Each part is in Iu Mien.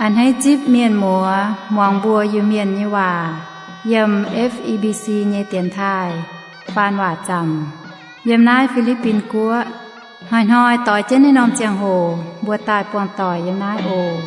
A'hneiv zipv mienh muoz muangx mbuo Iu-Mienh nyei waac yiem F E B C nyei dienx taaih faan waac zaamc yiem naaiv Fi^li^bin Guoqv. Hnoi-hnoi doix jienv naaiv norm ziangh hoc mbuo daaih buangh doic yiem naaiv oc.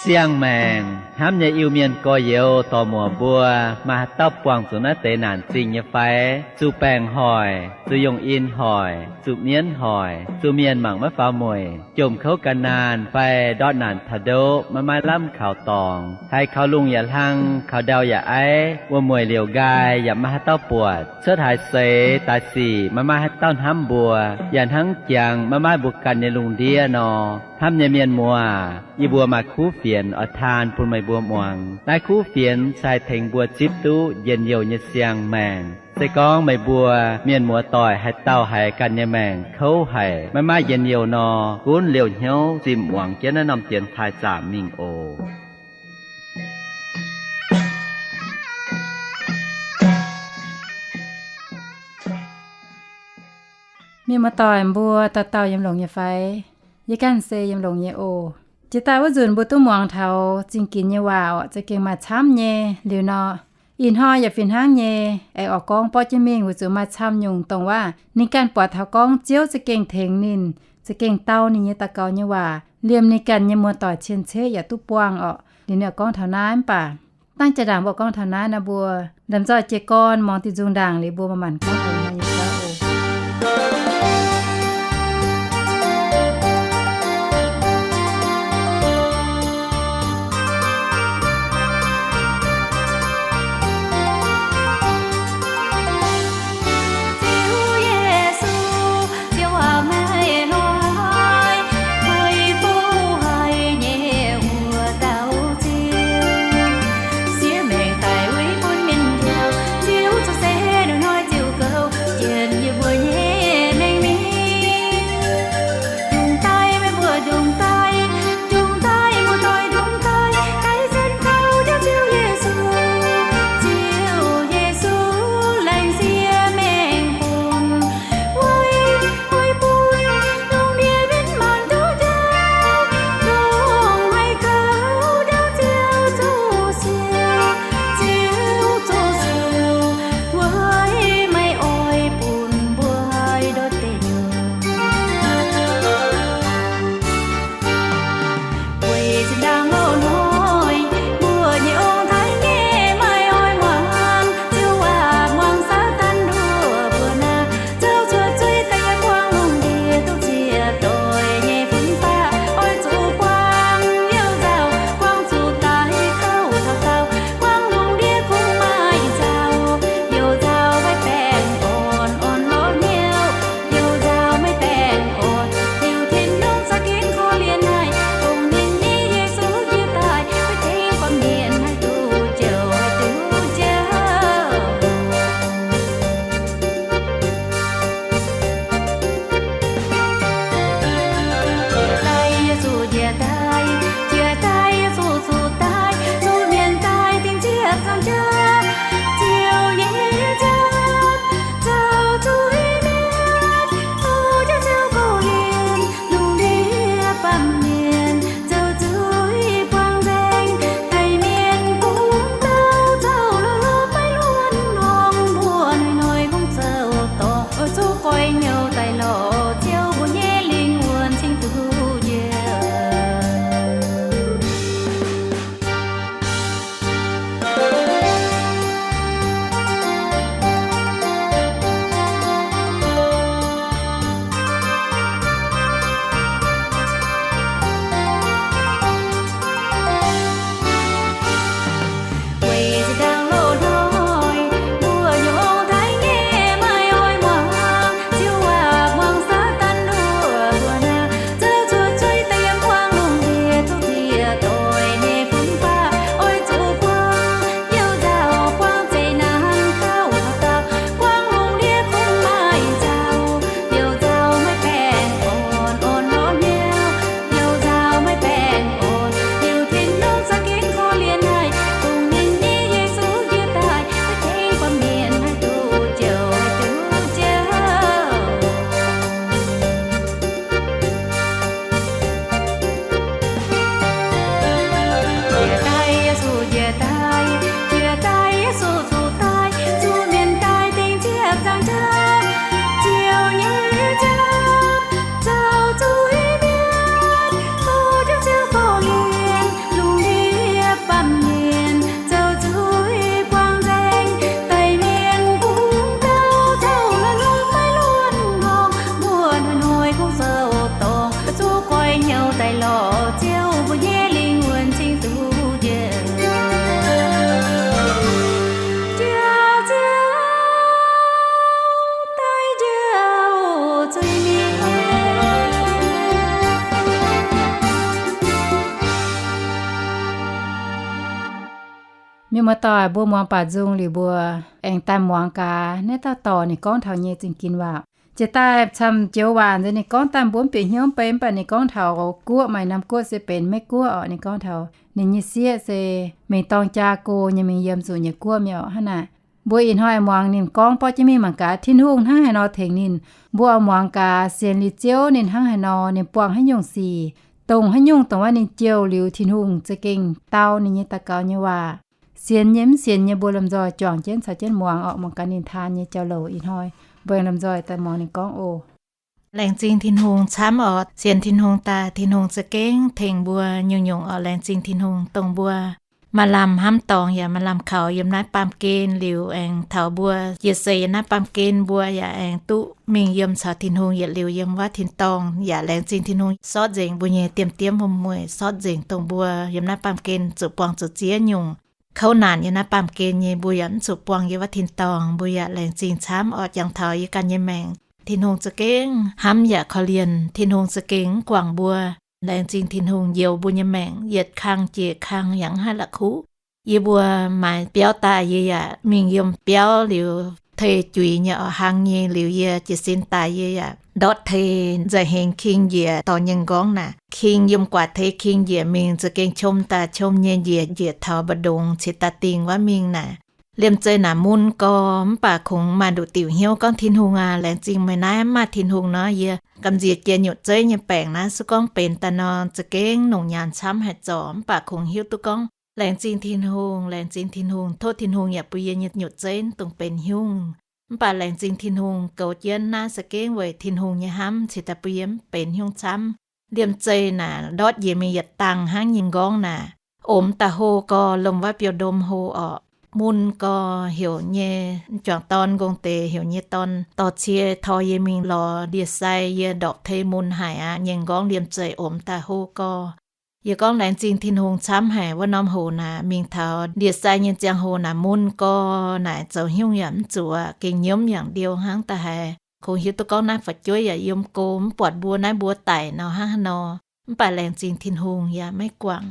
Siang-maengc hnamv nyei Iu-Mienh gorx-youz dorc-muoc mbuo, maaih haaix dauh buangh zuqc naaiv deix naanc zingh nyei fai? Zuqc baengc hoic, zuqc yongh in hoic, zuqc mienv hoic, zuqc mienh mangc maiv faaux mueic, jomc kouv gan naanh fai ndortv naanc taux ndoqv maiv maaih lamh kaux dorngx, haiz kaux lungh yaac hlang, kaux ndau yaac aiv, wuom-mueic liouc nqaai yaac maiv maaih haaix dauh buatc, cuotv haaix seix daaih sic maiv maaih haaix dauh hnamv mbuo, yaac hnangv jangx maiv maaih mbuo ganh nyei lungh ndiev nor. Hnamv nyei mienh muoz, yie mbuo maaih kuv fienx oix taan bun meih mbuo muangx. Naaiv kuv fienx se haih tengx mbuo zipv duqv njien-youh nyei siang-maengc. Se gorngv meih mbuo mienh muoz doic haaix dauh haiz ganh nyei maengc kouv haic, maiv maaih njien-youh nor, gunv liouh hnyouv zimh muangx jienv naaiv norm dienx taaih zaamc mingh oc. Mienh muoz doic mbuo dauh dauh yiem longx nyei fai? Yie ganh se yiem longx nyei oc. Jiex daaih wuov nzunc mbuo duqv muangx taux zingh ginx nyei waac orqc, za'gengh maaih camv nyei. Liuz nor, ih hnoi yaac fih hnangv nyei, aengx oix gorngv borqv jienv mingh weic zuqc maaih camv nyungc dongh waac ninh ganh buatc taux gorngv Ziouv za'gengh tengx ninh, za'gengh dau ninh nyei daux gaux nyei waac, liemh ninh ganh nyei muoz-doic cien-ceqv yaac duqv buangh orqc. Liuz ninh gorngv taux naaiv mv baac dangv jaa-ndaangc mbuo gorngv taux naaiv nor, mbuo lomh nzoih jiez gorn muangx diuh nzung ndaangc liuz mbuo manc-manc gorngv taux naaiv nyei jauv oc. Hnyouv daaih lorz Ziouv, mbuo nyei lingh wuonh cingx duqv njoux. Jiex Ziouv daaih njoux zuiz-mienh. Mienh muoz-doic, mbuo muangx baac nzung liuz mbuo aengx daaih muangx gaax naaiv dauh dorc ninh gorngv taux nyei zingh ginx waac. Jiex daaih camv joux waac nzengc, ninh gorngv daaih mbuo mv bieqc hnyouv bei, mv baac ninh gorngv taux guoqv, maaih norm guoqv se benx Meiv-Guoqv orqc. Ninh gorngv taux ninh nyei sieqv se mingh dorng jaa go nyei, mingh yiem zuqc nyei guoqv mi'aqv orqc. Hnangv naaic, mbuo ih hnoi muangx ninh gorngv borqv jienv mingh mangc gaax Tin-Hungh hnangv haaix nor tengx ninh. Mbuo oix muangx gaax sienx liuz Ziouv ninh hnangv haaix nor, ninh buangh haaix nyungc sic, dongh haaix nyungc dongh wuov ninh jouh liuz Tin-Hungh za'gengh dau ninh nyei daux gaux nyei waac. Sienx nyei mv sienx nyei mbuo lomh nzoih juangc jienv caux jienv muangx orqc. Muangx gaax ninh taan nyei jauv-louc. Ih hnoi mbuo aengx lomh nzoih daaih muangx ninh gorngv oc. Laengz zingh Tin-Hungh camv oc. Sienx Tin-Hungh daaih, Tin-Hungh za'gengh tengx mbuo nyungc-nyungc oc. Laengz zingh Tin-Hungh dongh mbuo maaih lamh hnamv dorngx yaac maaih lamh kaux yiem naaiv baamh gen liuz, aengx taux mbuo jiex seix yiem naaiv baamh gen mbuo yaac aengx duqv mingh yiem caux Tin-Hungh yietc liuz yiem wuov tin-dorngh. Yaac laengz zingh Tin-Hungh sortv nzengc mbuo nyei diemv-diemv mueiz-mueiz, sortv nzengc dongh mbuo yiem naaiv baamh gen zuqc buangh zuqc ziex nyungc kouv naanc yiem naaiv baamh gen nyei, mbuo yaac mv zuqc buangh yiem wuov tin-dorngh. Mbuo yaac laengz zingh camv oc. Jangx taux yie ganh nyei maengc, Tin-Hungh za'gengh hnamv yaac korv-lienh. Tin-Hungh za'gengh mv guangc mbuo. Laengz zingh Tin-Hungh njoux mbuo nyei maengc, yietc kang jiex kang yaac mv haih la'kuqv. Yie mbuo maaiz biauv daaih yie yaac mingh yiem biauv liuz, tei juix nyei oc, hlang nyei liuz yie jiez sin daaih yie yaac ndortv tei nza'hengx king njiec dorh nyei nqorngv naaic. King yiem guaax tei king njiec mingh za'gengh qom daaih qom nyei njiec njiec taux mba'ndongx cingx daaih dingh wuov mingh naaic. Liemh zeih naaic mun gorx, mv baac kungx maaih nduqc diuc hnyouv gorngv, Tin-Hungh aac, laengz zingh meih naaiv mv maaih Tin-Hungh nor, yie gamh nziex jiex nyutc zeiv nyei baengc naaiv, se gorngv benx daaih nor za'gengh longc nyaanh camv haaix zorc. Mv baac kungx hiuv duqv gorngv, laengz zingh Tin-Hungh, laengz zingh Tin-Hungh, tov Tin-Hungh yaac bun yie nyei nyutc zeiv dongh benx hnyungv. Mv baac laengz zingh Tin-Hungh goux jienv naaiv za'gengh weic Tin-Hungh nyei hnamv cingx daaih bun yie mv benx hnyungv camv. Liemh zeih naaic ndortv njiec mingh yietc dangh hnangv nyei nqorngv naaic, omx daaih hlo gorx, lomh wuov biouv-ndom hlo orqc. Mun gorx heuc nyei, juangc dorn nqongh deix heuc nyei dorn dorh cie tor yie mingh lorz ndie-sai, yie ndorpc tei mun haic aqv. Nyei nqorngv liemh zeih omx daaih hlo gorx. Yie gorngv laengz zingh Tin-Hungh camv haic, wuov norm hoc naaic mingh taux ndie-sai nyei ziangh hoc naaic mun gorx naaic zoux hnyungv yaac mv zuqc, gengh nyiemv yangh ndiou hnangv daaih haic. Kungx hiuv duqv gorngv naaiv fu'jueiv yaac yiem go mv buatc mbuo naaiv mbuo daic nor hnangv haaix nor. Mv baac laengz zingh Tin-Hungh yaac maiv guangc.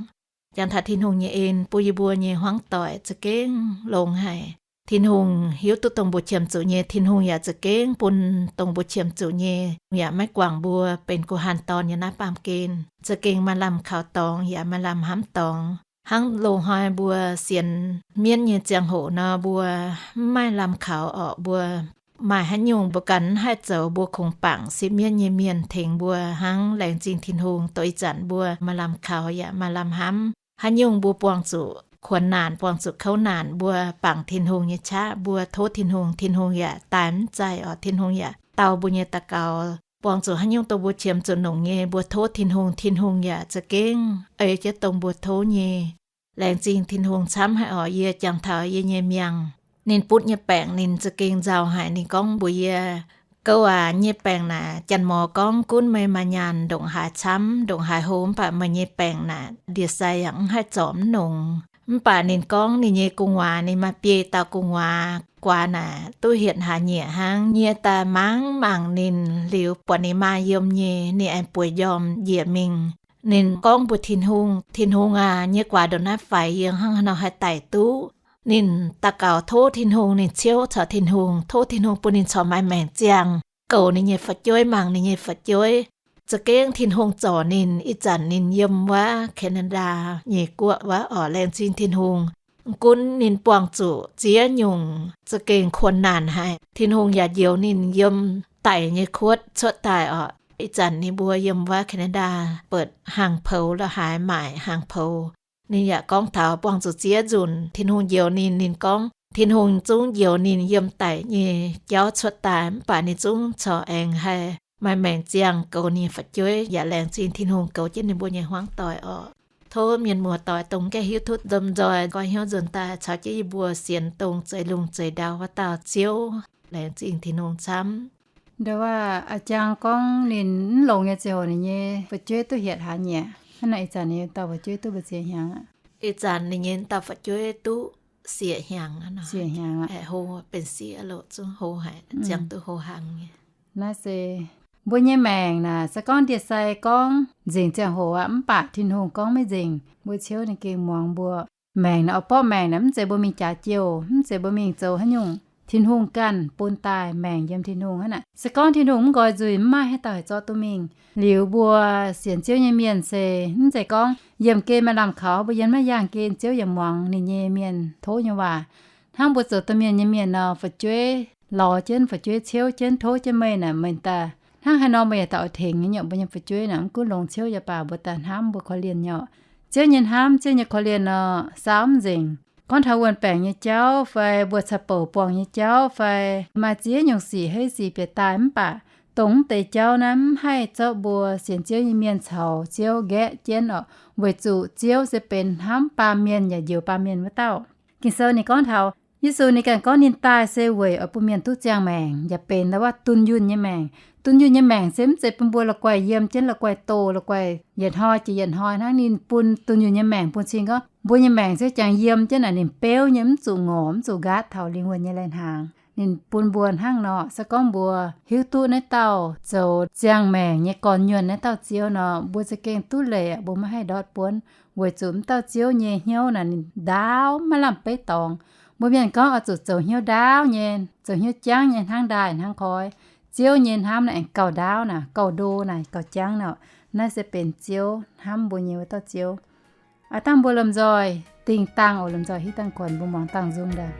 Jangx taux Tin-Hungh nyei en bun yie mbuo nyei hmuangv doic za'gengh longx haic. Tin-Hungh hiuv duqv dongh mbuo qiemx zuqc nyei, Tin-Hungh yaac za'gengh bun dongh mbuo qiemx zuqc nyei, yaac maiv guangc mbuo benx guh hanh dorn yiem naaiv baamh gen. Za'gengh maaih lamh kaux dorngx yaac maaih lamh hnamv dorngx. Hnangv loz-hnoi mbuo sienx mienv nyei ziangh hoc nor, mbuo mv maaih lamh kaux orqc. Mbuo maaih haaix nyungc mbuo ganh mv haih zoux, mbuo kungx bangc sipv mienv nyei mienh tengx mbuo hnangv. Laengz zingh Tin-Hungh dongh ih zanc mbuo maaih lamh kaux yaac maaih lamh hnamv. Haaix nyungc mbuo buangh zuqc kuonx naanc, buangh zuqc kouv naanc, mbuo bangc Tin-Hungh nyei qaqv, mbuo tov Tin-Hungh, Tin-Hungh yaac daaih mv zaih orqc. Tin-Hungh yaac dau mbuo nyei daux gaux. Buangh zuqc haaix nyungc dongh mbuo qiemx zuqc longc nyei, mbuo tov Tin-Hungh, Tin-Hungh yaac za'gengh ei jienv dongh mbuo tov nyei. Laengz zingh Tin-Hungh camv haic orqc. Yie jangx taux yie nyei miangh, ninh butv nyei baengc ninh za'gengh nzauh haic. Ninh gorngv mbuox yie, Gouv aac, nyei baengc naaic, janx-mor gorngv gunv meih maaih nyaanh ndongc haaix camv, ndongc haaix hlo, mv baac meih nyei baengc naaic ndie-sai yaac mv haih zorc mv longx. Mv baac ninh gorngv ninh nyei gu'nguaaz, ninh maaih biei dauh gu'nguaaz, guaax naaic duqv hietc hlaax nyieqc hnangv. Nyie daaih mangc mangc ninh liuz, buatc ninh maa yiem nyei, ninh aengx bueix njormh njiec mingh. Ninh gorngv mbuox Tin-Hungh, Tin-Hungh aac, nyei guaax ndongc naaiv faix yie hnangv haaix nor haih daic duqv? Ninh daux gaux tov Tin-Hungh, ninh ciouv caux Tin-Hungh, tov Tin-Hungh bun ninh corc maaih maengc ziangh goux ninh nyei fu'jueiv, mangc ninh nyei fu'jueiv. Za'gengh Tin-Hungh zorc ninh. Ih zanc ninh yiem wuov Canada nyei guoqv wuov orqc. Laengz zingh Tin-Hungh. Mv gunv ninh buangh zuqc ziex nyungc za'gengh kuonx naanc haic, Tin-Hungh yaac njoux ninh yiem daic nyei kuotv cuotv daaih orqc. Ih zanc ninh mbuo yiem wuov Canada buatc hnaangx-poux la'haaix maaic hnaangx-poux. Ninh yaac gorngv taux buangh zuqc ziex nzunc Tin-Hungh njoux ninh. Ninh gorngv Tin-Hungh zungv njoux ninh yiem daic nyei jauv cuotv daaih, mv baac ninh zungv corc aengx haih maaih maengc ziangh goux ninh fu'jueiv. Yaac laengz zingh Tin-Hungh goux jienv ninh mbuo nyei hmuangv doic orqc. Tov mienh muoz-doic dongh gaengh hiuv duqv lomh nzoih nqoi-hnyouv nzuonx daaih caux jienv yie mbuo sienx dongh zeix lungh zeix ndau wuov dauh Ziouv. Laengz zingh Tin-Hungh camv. Nduov waac a'jang gorngv ninh mv longx nyei ziangh hoc ninh nyei fu'jueiv duqv hietc hlaax nyieqc. Hnangv naaic ih zanc ninh nyei dauh fu'jueiv duqv mbu'ziex hnyangx aqv? Ih zanc ninh nyei dauh fu'jueiv duqv sieqv hnyangx aqv. Sieqv hnyangx aqv. Hlo benx sieqv loh, zungv hlo haic, ziangh duqv hlo hlang nyei. Naaiv se mbuo nyei maengc naaic, se gorngv ndie-sai gorngv nzengc ziangh hoc aqv, mv baac Tin-Hungh gorngv maiv nzengc. Mbuo ciouv ninh gengh muangx mbuo. Maengc naaic, oix borqv maengc naaic, mv zeiz mbuo mingh jaax jouh, mv zeiz mbuo mingh zoux haaix nyungc. Tin-Hungh ganh bun daaih maengc yiem Tin-Hungh hnangv naaic. Se gorngv Tin-Hungh mv nqoi nzuih, mv maaih haaix dauh haih zorqv duqv mingh. Liuz mbuo sienx Ziouv nyei mienh se mv zeiz gorngv yiemh gen maaih lamh kaux, mbuo yiem maiv yaangh gen Ziouv yaac muangx ninh nyei mienh tov nyei waac. Hnangv mbuo zoux domh mienh nyei mienh nor, fu'jueiv lorz jienv, fu'jueiv ciouv jienv, tov jienv meih naaic, meih daaih hnangv haaix nor meih yaac daaih oix tengx nyei. Mbuo nyei fu'jueiv naaic mv gunv longx ciouv yaac baac, mbuo daaih hnamv mbuo korv-lienh nyei orqc. Ziouv nyei hnamv, Ziouv nyei korv-lienh nor, saau mv nzengc. Gorngv taux wuon-baengc nyei jauv fai mbuo caux bouc buangh nyei jauv fai maaih ziex nyungc sic heiv sic bieqc daaih mv baac, dongh mv deix jauv naaiv mv haih zorqv mbuo sienx Ziouv nyei mienh caux Ziouv nqaeqv jienv orqc, weic zuqc Ziouv se benx hnamv baamh mienh yaac njoux baamh mienh wuov dauh. Ging-Sou ninh gorngv taux Yesu ninh ganh gorngv ninh daaih se weic oix bun mienh duqv ziangh maengc, yaac benx ndau wuov dunh yunh nyei maengc. Dunh yunh nyei maengc se mv zeiz bun mbuo la'guaih yiem jienv la'guaih doh, la'guaih yietc hnoi jiex yietc hnoi hnangv. Ninh bun dunh yunh nyei maengc bun cing gorngv mbuo nyei maengc se jangx yiem jienv naaic ninh beuv nyei, mv zuqc ngorc, mv zuqc nqaatv taux lingh wuonh nyei lai-hnaangx. Ninh bun mbuo hnangv nor, se gorngv mbuo hiuv duqv naaiv dauh zoux ziangh maengc nyei gorn-nyuonh naaiv dauh Ziouv nor, mbuo za'gengh duqv leiz, mbuo maiv haih ndortv buonv, weic zuqc mv dauh Ziouv nyei hnyouv naaic ninh ndaauv maiv lamh beiv dorngx. Mbuo mienh gorngv oix zuqc zoux hnyouv ndaauv nyei, zoux hnyouv jangv nyei hnangv ndaaih hnangv koi. Ziouv nyei hnamv naaic aengx gauh ndaauv naaic, gauh ndo naaic, gauh jangv naaic. Naaiv se benx Ziouv hnamv mbuo nyei wuov dauh Ziouv. Aav dangh mbuo lomh nzoih dingh dangh oc, lomh nzoih hiuv dangh kuonx mbuo muangx dangh nzung daaih.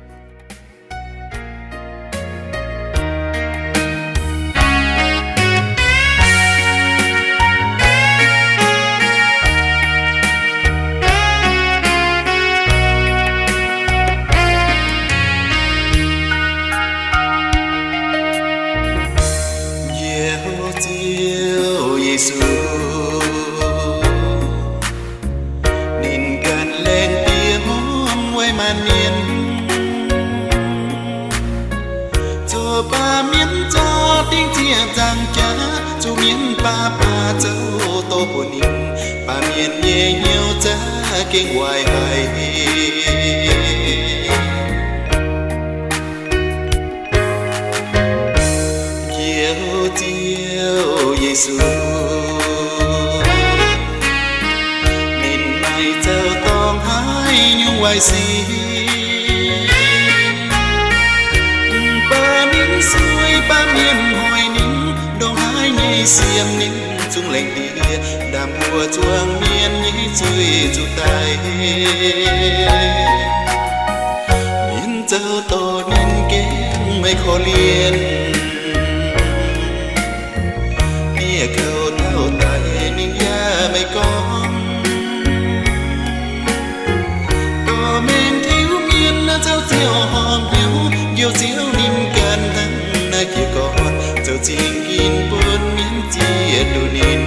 Njoux Ziouv Yesu, ninh ganh laengz diex hmuangv weic maanc mienh, zoux baamh mienh zorqv dingc zieqc nzaangc jaax, zuqc mienh baav baav zoux doz bun ninh, baamh mienh nyei hnyouv za'gengh waaic haic. Njoux Ziouv Yesu, ninh maaih zoux dorngx haaix nyungc waaic sic, mv baac ninh sueih baamh mienh hoic ninh, ndongc haaix nyei siemv ninh zungv laengz diex, ndaamv mbuo zuangx mienh nyei zuiz zuqc daic. Mienh zoux doz ninh gengh maiv korv-lienh, bieqc kouv taux daic ninh yaac maiv gorngv. Dorh mengh tiuv mienh naaiv zoux ziouc horpc hnyouv, njoux Ziouv ninh ganh hnangv naaiv jiez gorn, zoux zingh ginv bun mienh ziex duqv ninh.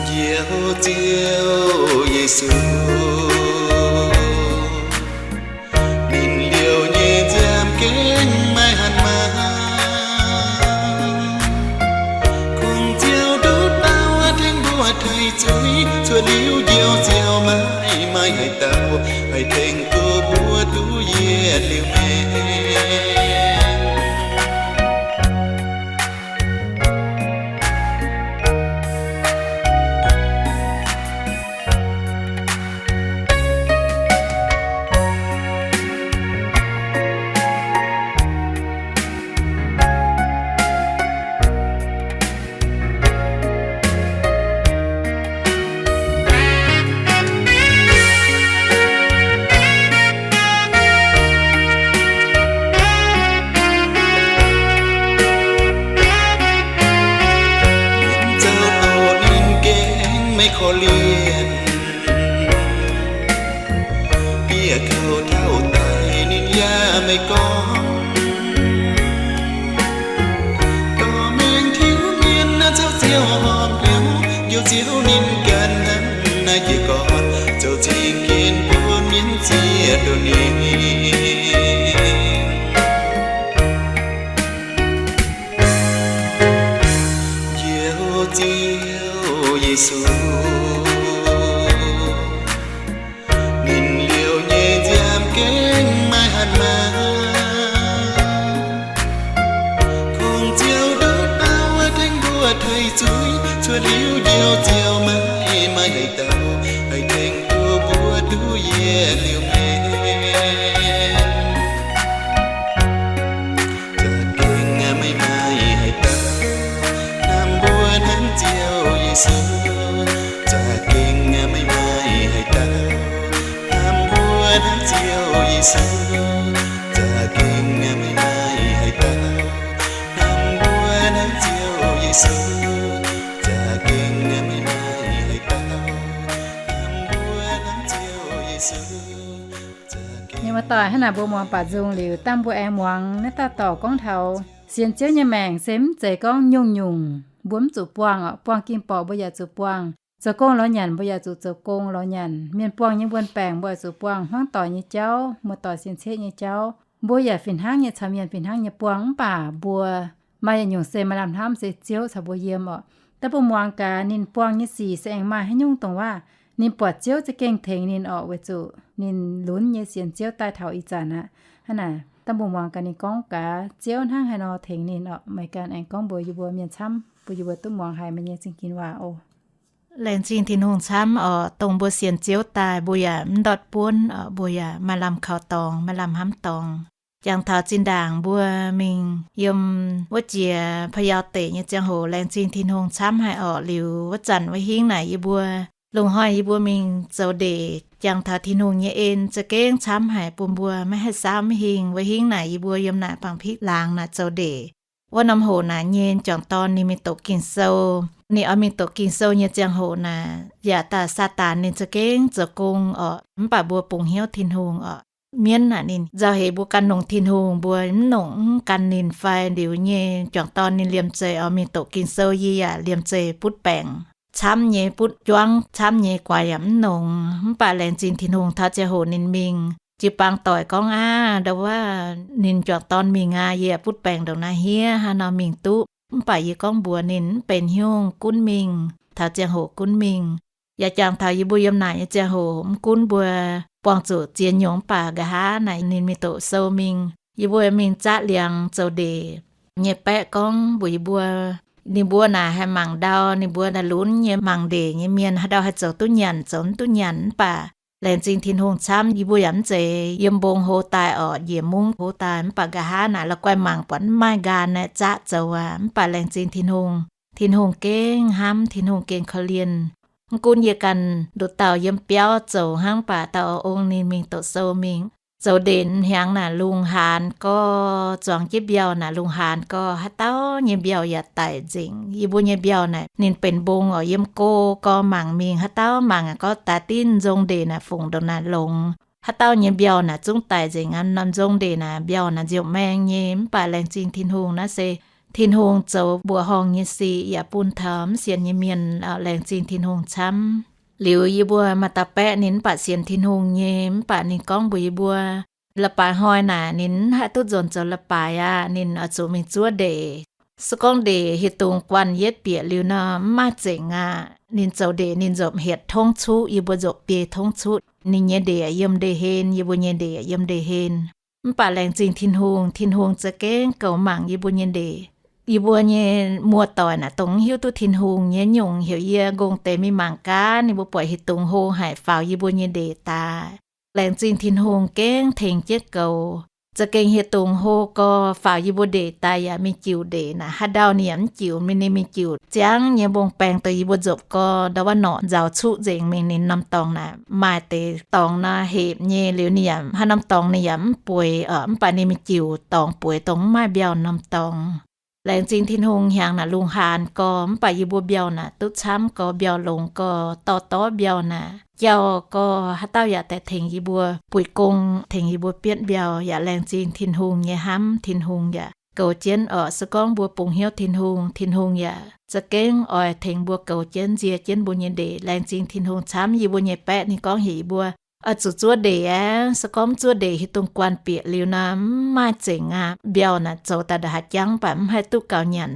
Njoux Ziouv Yesu, ninh liouh nyei nziaamv gengh maiv hanc maah. Kungx Ziouv nduqc dauh tengx mbuo taiv zuiz, cuotv liuz njoux Ziouv maiv maaih haaix dauh haih tengx duqv mbuo duqv yietc liuz maengc. Mienh zoux doz ninh gengh maiv korv-lienh, bieqc kouv taux daic ninh yaac maiv gorngv. Dorh mengh tiuv mienh naaiv zoux ziouc horpc hnyouv, njoux Ziouv ninh ganh hnangv naaiv jiez gorn, zoux zingh ginv bun mienh ziex Njoux Ziouv Yesu, ninh liouh nyei nziaamv gengh maiv hatc maaz. Kungx Ziouv nduqc dauh tengx mbuo tei zuiz, cuotv liuz Njoux Ziouv maiv maaih haaix dauh haih tengx duqv mbuo duqv yietc liuz maengc. Za'gengh maiv maaih haaix dauh hnamv mbuo hnangv Ziouv Yesu. Za'gengh maiv maaih haaix dauh hnamv mbuo hnangv Ziouv Yesu. Za'gengh maiv maaih haaix dauh hnamv mbuo hnangv Ziouv Yesu. Za'gengh maiv maaih haaix dauh hnamv mbuo hnangv Ziouv Yesu. Nyei muoz-doic, hnangv naaic mbuo muangx baac nzung liuz, dangh mbuo aengx muangx naaiv dauh dorc gorngv taux sienx Ziouv nyei maengc se mv zeiz gorngv nyungc-nyungc mbuo mv zuqc buangh oc. Buangh ging borqc mbuo yaac zuqc buangh, zoux gong lorz nyanc mbuo yaac zuqc zoux gong lorz nyanc. Mienh buangh nyei wuon-baengc mbuo yaac zuqc buangh, hmuangv doic nyei jauv, muoz-doic sienx ceqv nyei jauv, mbuo yaac fih hnangv nyei caux mienh fih hnangv nyei buangh. Mv baac mbuo maaih yietc nyungc se maaih lamh hnamv se Ziouv caux mbuo yiem oc. Dangh mbuo muangx gaax ninh buangh nyei sic se aengx maaih haaix nyungc dongh waac ninh buatc Ziouv za'gengh tengx ninh oc, weic zuqc ninh lunx nyei sienx Ziouv daaih taux ih zanc aqv. Hnangv naaic dangh mbuo muangx gaax ninh gorngv gaax Ziouv hnangv haaix nor tengx ninh oc. Meih ganh aengx gorngv mbuox yie mbuo mienh camv, bun yie mbuo duqv muangx haiz meih nyei zingh ginv waac oc. Laengz zingh Tin-Hungh camv oc. Dongh mbuo sienx Ziouv daaih, mbuo yaac mv ndortv buonv oc, mbuo yaac maaih lamh kaux dorngx, maaih lamh hnamv dorngx. Jangx taux zinh ndaangc mbuo mingh yiem wuov jiex Pa'yau Deic nyei ziangh hoc, laengz zingh Tin-Hungh camv haic orqc. Liuz wuov zanc wuov hingv naaic yie mbuo lungh hnoi yie mbuo mingh zoux ndeic, jangx taux Tin-Hungh nyei en za'gengh camv haic, bun mbuo maiv haih saauv maiv hingh. Wuov hingv naaic yie mbuo yiem naaic Bangpitv laangz naaic zoux ndeic. Wuov norm hoc naaic nyei juangc dorn ninh mingh doqc Ging-Sou. Ninh oix mingh doqc Ging-Sou nyei ziangh hoc naaic, yaac daaih Saadaan ninh za'gengh zoux gong orqc, mv baac mbuo bungx hnyouv Tin-Hungh orqc. Mienv naaic ninh nzauh heix mbuo gan longx Tin-Hungh, mbuo mv longc mv gan ninh fai. Liuz nyei juangc dorn ninh liemh zeih oix mingh doqc Ging-Sou, yie yaac liemh zeih butv baengc camv nyei, butv juangv camv nyei, guaax yaac mv longx. Mv baac laengz zingh Tin-Hungh, taux ziangh hoc ninh mingh, jiu-baang doic gorngv aqv, ndau wuov ninh juangc dorn mingh aqv, yie yaac butv baengc ndongc naaiv hniev, haaix nor mingh duqv. Mv baac yie gorngv mbuox ninh mv benx haaix nyungc, gunv mingh, taux ziangh hoc gunv mingh. Yaac jangx taux yie mbuo yiem naaic nyei ziangh hoc, mv gunv mbuo buangh zuqc ziex nyungc, mv baac nqa'haav naaic ninh mingh doqc sou mingh, yie mbuo mingh zaqv liangx zoux ndeic. Nyei baeqv gorngv mbuox yie mbuo, ninh mbuo naaic haih mangc ndau, ninh mbuo naaic lunx nyei mangc ndeic nyei mienh, haaix ndau haih zoux duqv nyanc zoux mv duqv nyanc. Mv baac laengz zingh Tin-Hungh camv, yie mbuo yaac mv zeiz yiem mbong hlo daaih orqc, njiec mungv hlo daaih. Mv baac nqa'haav naaic la'guaih mangc buatc mv maaih nqaang naaic zaqv zoux aqv. Mv baac laengz zingh Tin-Hungh, Tin-Hungh gengh hnamv, Tin-Hungh gengh korv-lienh. Mv gunv yie ganh nduqc dauh yiem biauv zoux hnangv, mv baac dauh ong ninh mingh doqc sou mingh. Zoux ndeic hnyangx naaic lungh haanz gorx, zuangx jienv mbiauh naaic lungh haanz gorx, haaix dauh nyei mbiauh yaac daic nzengc. Yie mbuo nyei mbiauh naaic ninh benx mbong orqc, yiem go gorx mangc mingh, haaix dauh mangc gorx daaih dinv nzong ndeic naaic fungc ndongc naaic longx. Haaix dauh nyei mbiauh naaic zungv daic nzengc aqv. Norm nzong ndeic naaic mbiauh naaic nziouc maeng nyei. Mv baac laengz zingh Tin-Hungh naaiv se Tin-Hungh zoux mbuoqc horngh nyei sic yaac bun taux mv sienx nyei mienh laengz zingh Tin-Hungh camv. Liuz yie mbuo maaih dauh baeqv ninh mv baac sienx Tin-Hungh nyei, mv baac ninh gorngv mbuox yie mbuo, leiz-baaix hnoi naaic ninh mv haih duqv nzuonx zoux leiz-baaix aqv. Ninh oix zuqc mingh zuov ndeic. Se gorngv ndeic hieh dungz guanh yietv bieqc liuz nor, mv maaih zengc aqv. Ninh zoux ndeic ninh nzopc hietc tongv cuqv, yie mbuo nzopc biei tongv cuqv. Ninh nyei ndeic yiem ndeic-hlen, yie mbuo nyei ndeic yiem ndeic-hlen. Mv baac laengz zingh Tin-Hungh, Tin-Hungh za'gengh goux mangc yie mbuo nyei ndeic. Yie mbuo nyei muoz-doic naaic dongh mv hiuv duqv Tin-Hungh nyei nyungc, heuc yie nqongh deix mingh mangc gaax, ninh mbuo buatc hieh dungz hlo haic faaux yie mbuo nyei ndeic daaih. Laengz zingh Tin-Hungh gengh tengx jienv goux. Za'gengh hieh dungz hlo gorx faaux yie mbuo ndeic daaih yaac mingh jiuc ndeic naaic, haaix ndau ninh yaac mv jiuc. Mingh ninh mingh jiuc ziangv nyei mbong-baeng dongh yie mbuo nzopc gorx, ndau wuov norqc nzaaux cuqv nzengc mingh. Ninh norm dorngx naaic maaih deix dorngx nor hepc nyei, liuz ninh yaac haaix norm dorngx ninh yaac mv bueix oc. Mv baac ninh mingh jiuc dorngx bueix dongh mv maaih mbiauh norm dorngx. Laengz zingh Tin-Hungh, hnyangx naaic lungh haanz gorx, mv baac yie mbuo mbiauh naaic duqv camv gorx, mbiauh longx gorx, dorh dorv mbiauh naaic jauh gorx, haaix dauh yaac daaih tengx yie mbuo buix gong, tengx yie mbuo bietv mbiauh. Yaac laengz zingh Tin-Hungh nyei hnamv, Tin-Hungh yaac goux jienv oc. Se gorngv mbuo bungx hnyouv Tin-Hungh, Tin-Hungh yaac za'gengh oix tengx mbuo goux jienv, nzie jienv mbuo nyei ndeic. Laengz zingh Tin-Hungh camv. Yie mbuo nyei baeqv ninh gorngv heuc yie mbuo oix zuqc zuov ndeic aqv. Se gorngv mv zuov ndeic, hieh dungx guanh bieqc liuz nor, mv maaih zengc aqv. Mbiauh naaic zoux daaih nda'haaix jangv, mv baac mv haih duqv gaux nyanc.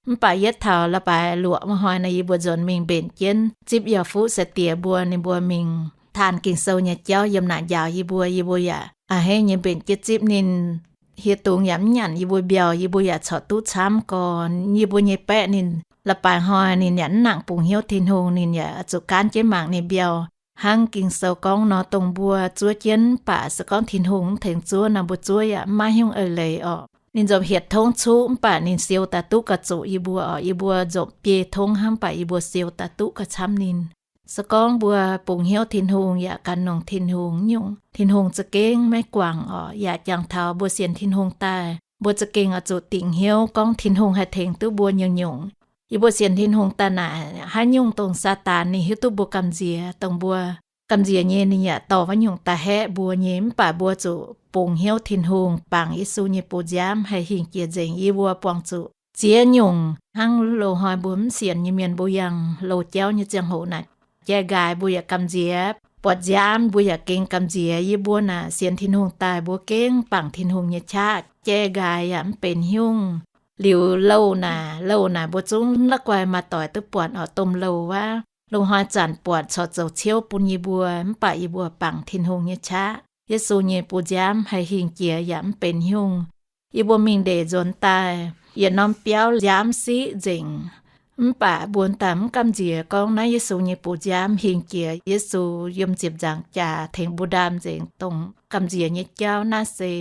Mv baac yietv taux la'baix luoqc wuov hnoi nor, yie mbuo nzuonx mingh mbenc jienv zipv yauh fuqv sai-diex mbuo, ninh mbuo mingh taanh Ging-Sou nyei jauv yiem naaic njaaux yie mbuo. Yie mbuo yaac a'hneiv nyei mbenc jienv zipv ninh. Hieh dungx yaac mv nyanc yie mbuo mbiauh, yie mbuo yaac corc duqv camv gorn. Yie mbuo nyei baeqv ninh la'baix hnoi ninh yaac mv nangc bungx hnyouv Tin-Hungh, ninh yaac zuqc gaanv jienv mangc ninh mbiauh. Hnangv Ging-Sou gorngv nor, dongh mbuo zuov jienv mv baac se gorngv Tin-Hungh mv tengx zuov nor, mbuo zuov yaac mv maaih hnyouv eix leiz orqc. Ninh nzopc hietc tongv cuqv mv baac ninh siou daaih duqv gauh zuqc yie mbuo orqc. Yie mbuo nzopc biei tongv hnangv, mv baac yie mbuo siou daaih duqv gauh camv ninh. Se gorngv mbuo bungx hnyouv Tin-Hungh yaac gan longx Tin-Hungh nyungc, Tin-Hungh za'gengh maiv guangc orqc. Yaac jangx taux mbuo sienx Tin-Hungh daaih, mbuo za'gengh oix zuqc dingc hnyouv gorngv Tin-Hungh haih tengx duqv mbuo nyungc-nyungc. Yie mbuo sienx Tin-Hungh daaih naaic, haaix nyungc dongh Saadaan ninh hiuv duqv mbuo gamh nziex, dongh mbuo gamh nziex nyei ninh yaac dorh wuov nyungc daaih haeqv mbuo nyei. Mv baac mbuo zuqc bungx hnyouv Tin-Hungh, bangc Yesu nyei bux nziaamv haih hingh jiex nzengc. Yie mbuo buangh zuqc ziex nyungc hnangv loz-hnoi mbuo mv sienx nyei mienh mbuo yangh loz-jauv nyei ziangh hoc naaic, jai nqaaix mbuo yaac gamh nziex, buatc nziaamv mbuo yaac gengh gamh nziex. Yie mbuo naaic sienx Tin-Hungh daaih mbuo gengh bangc Tin-Hungh nyei qaqv. Jai nqaaix yaac mv benx hnyungv. Liuz louh naaic, louh naaic mbuo zungv la'guaih maaih doic duqv buatc orqc, domh louh wuov. Loz-hnoi zanc buatc corc zoux ciouv bun yie mbuo, mv baac yie mbuo bangc Tin-Hungh nyei qaqv. Yesu nyei bux nziaamv haih hingh jiex yaac mv benx hnyungv. Yie mbuo mingh ndeic nzuonx daaih, yietc norm biauv nziaamv siqv nzengc. Mv baac mbuo daaih mv gamh nziex gorngv naaiv Yesu nyei bux nziaamv hingh jiex, Yesu yiem ziepc nzaangc jaax tengx mbuo ndaam nzengc. Dongh gamh nziex nyei jauv naaiv se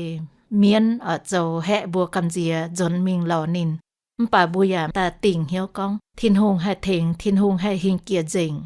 mienv oix zoux haeqv mbuo gamh nziex nzuonx mingh lorz ninh. Mv baac mbuo yaac daaih dingc hnyouv gorngv Tin-Hungh haih tengx, Tin-Hungh haih hingh jiex nzengc.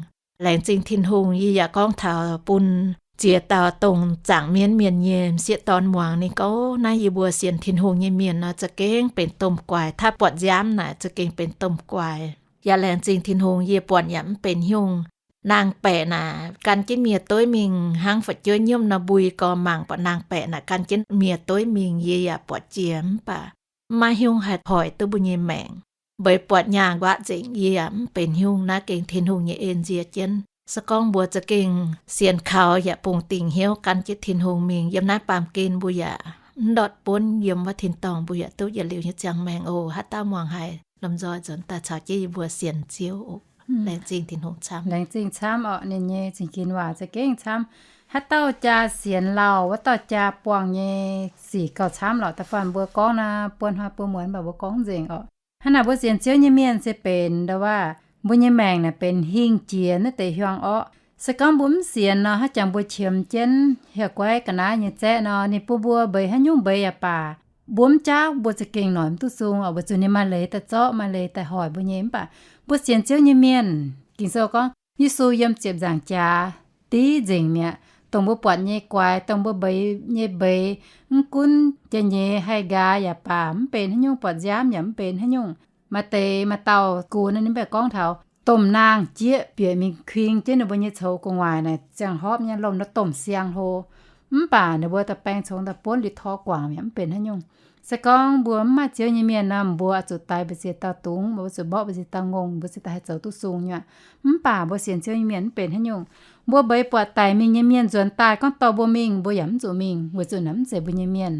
Laengz zingh Tin-Hungh. Yie yaac gorngv taux bun ziex dauh dongh zaangc mienv mienh nyei m'sieqv dorn muangx, ninh gorngv, naaiv yie mbuo sienx Tin-Hungh nyei mienh nor za'gengh benx domh guaix, taav buatc nziaamv naaic za'gengh benx domh guaix. Yaac laengz zingh Tin-Hungh, yie buatc yaac mv benx hnyungv. Naang-baeqc naaic gan jienv mienh dueiv mingh hnangv fu'jueiv nyiemv nor, mbui gorx mangc buatc naang-baeqc naaic gan jienv mienh dueiv mingh, yie yaac buatc jiex, mv baac mv maaih hnyungv haih hoic duqv mbuo nyei maengc. Mbeix buatc nyaah nquaqv nzengc, yie yaac mv benx hnyungv. Naaiv gengh Tin-Hungh nyei en nzie jienv. Se gorngv mbuo za'gengh sienx kaux yaac bungx dingc hnyouv gan jienv Tin-Hungh mingh, yiem naaiv baamh gen mbuo yaac mv ndortv buonv, yiem wuov tin-dorngh mbuo yaac duqv yietc liuz nyei ziangh maengc oc. Haaix dauh muangx haiz lomh nzoih nzuonx daaih caux jienv yie mbuo sienx Ziouv oc. Laengz zingh Tin-Hungh camv. Laengz zingh camv orqc, ninh nyei zingh ginx waac za'gengh camv. Haaix dauh jaa sienx lauh, wuov dauh jaa buangh nyei sic gauh camv lorqc. Da'faanh mbuo gorngv naaiv buon hnoi buo muonz mv baac mbuo gorngv nzengc orqc. Hnangv naaic mbuo sienx Ziouv nyei mienh se benx ndo waac, mbuo nyei maengc naaic benx hingh jiex naaiv deix hiuang orqv. Se gorngv mbuo mv sienx nor, haaix jangx mbuo qiemx jienv hieh guaiv ga'naaiv nyei zaeqv nor, ninh bun mbuo mbeix haaix nyungc mbeix yaac baac, mbuo mv jaauv, mbuo za'gengh noic mv duqv sung oc, weic zuqc ninh maaih leiz daaih zorqv, maaih leiz daaih hoic mbuo nyei. Mv baac mbuo sienx Ziouv nyei mienh, Ging-Sou gorngv Yesu yiem ziepc nzaangc jaax div nzengc mi'aqv. Dongh mbuo buatc nyei guaix, dongh mbuo mbeix nyei mbeix, mv gunv jai-nyeiz haih nqaai yaac baac, mv benx haaix nyungc, buatc nziaamv yaac mv benx haaix nyungc. Maaih deix maaih dauh gunx ninh mv baac gorngv taux domh naang-jieqv bieqc mingh kuing jienv ninh mbuo nyei coux gu'nguaaic naaic, ziangh horpv nyei lomh nor domh siang hlo. Mv baac ninh mbuo da'baeng congx daaih buonv liuz tor guangc mi'aqv, mv benx haaix nyungc. Se gorngv mbuo mv maaih Ziouv nyei mienh nor, mbuo oix zuqc daix mbu'ziex dauh dungz, mbuo zuqc mborqv mbu'ziex dauh ngongh, mbuo zuqc daaih haih zoux duqv sung nyei aqv. Mv baac mbuo sienx Ziouv nyei mienh mv benx haaix nyungc. Mbuo mbeix buatc daic mingh nyei mienh nzuonx daaih gorngv dorh mbuo mingh, mbuo yaac mv zuqc mingh, weic zuqc naaiv mv zeiz mbuo nyei mienh.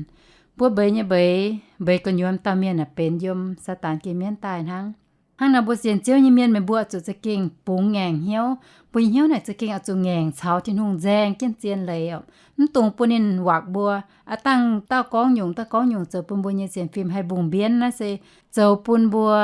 Mbuo mbeix nyei mbeix, mbeix gu'nyuoz dauh mienh aah, benx yiem Saadaan geh mienv daaih hnangv. Hnangv nor mbuo sienx Ziouv nyei mienh, meih mbuo oix zuqc za'gengh bungx ngaengc hnyouv. Mbuo nyei hnyouv naaic za'gengh oix zuqc ngaengc caux Tin-Hungh nzaeng jienv zien leiz oc. Mv dungx bun ninh wakc mbuo. Aav dangh dauh gorngv nyungc, dauh gorngv nyungc zoux bun mbuo nyei sienx fim haih mbungh mbienv naaiv se zoux bun mbuo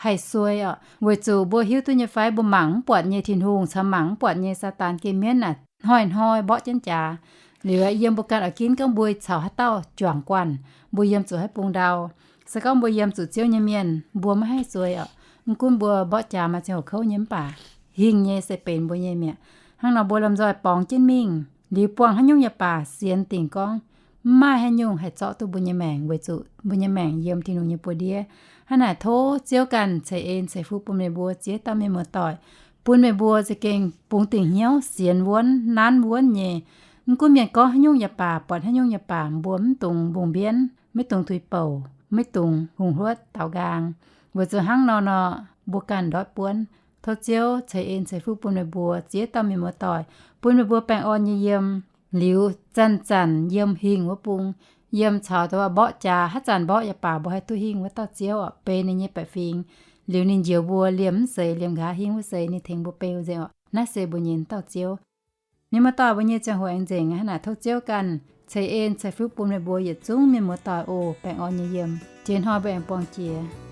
haih suei oc. Weic zuqc mbuo hiuv duqv nyei fai, mbuo mangc mv buatc nyei Tin-Hungh caux mangc mv buatc nyei Saadaan geh mienv naaic hnoi-hnoi mborqv jienv jaax. Liuz yiem mbuo ganh oix ginv gorngv mbuo caux haaix dauh juangc guanh, mbuo yiem zuqc haaix bung ndau. Se gorngv mbuo yiem zuqc Ziouv nyei mienh, mbuo maiv haih suei oc. Mv gunv mbuo mborqv jaax maaih ziangh hoc kouv nyei mv baac, hingh nyei se benx mbuo nyei mi'aqv. Hnangv nor mbuo lomh nzoih borngz jienv mingh, liuz buangh haaix nyungc yaac baac sienx dingc gorngv mv maaih haaix nyungc haih zorqv duqv mbuo nyei maengc, weic zuqc mbuo nyei maengc yiem Tin-Hungh nyei buoz-ndiev. Hnangv naaic tov Ziouv ganh ceix en ceix fuqv bun meih mbuo ziex dauh mienh muoz-doic, bun meih mbuo za'gengh bungx dingc hnyouv sienx wuonv nanv wuonv nyei. Mv gunv mienh gorngv haaix nyungc yaac baac, buatc haaix nyungc yaac baac, mbuo mv dungx mbungh mbienv, maiv dungx tuix bouc, maiv dungx hungh hluotv daaux nqaang. Weic zuqc hnangv nor nor, mbuo ganh ndortv buonv. Tov Ziouv ceix en ceix fuqv bun meih mbuo ziex dauh mienh muoz-doic, bun meih mbuo baengh orn nyei yiem. Liuz zanc-zanc yiem hingh wuov bung, yiem caux dongh mborqv jaax, haaix zanc mborqv yaac baac mbuo haih duqv hingh wuov dauh Ziouv oc, beiv ninh nyei baeqc fingx. Liuz ninh njoux mbuo liemh mv seix, liemh nqa'haav hingh wuov seix, ninh tengx mbuo beu nzengc oc. Naaiv se mbuo nyei dauh Ziouv. Mienh muoz-doic, mbuo nyei ziangh hoc aengx nzengc aqv, hnangv naaic tov Ziouv ganh ceix en ceix fuqv bun meih mbuo yietc zungv mienh muoz-doic oc. Baengh orn nyei yiem. Jiex hnoi mbuo aengx buangh jiex.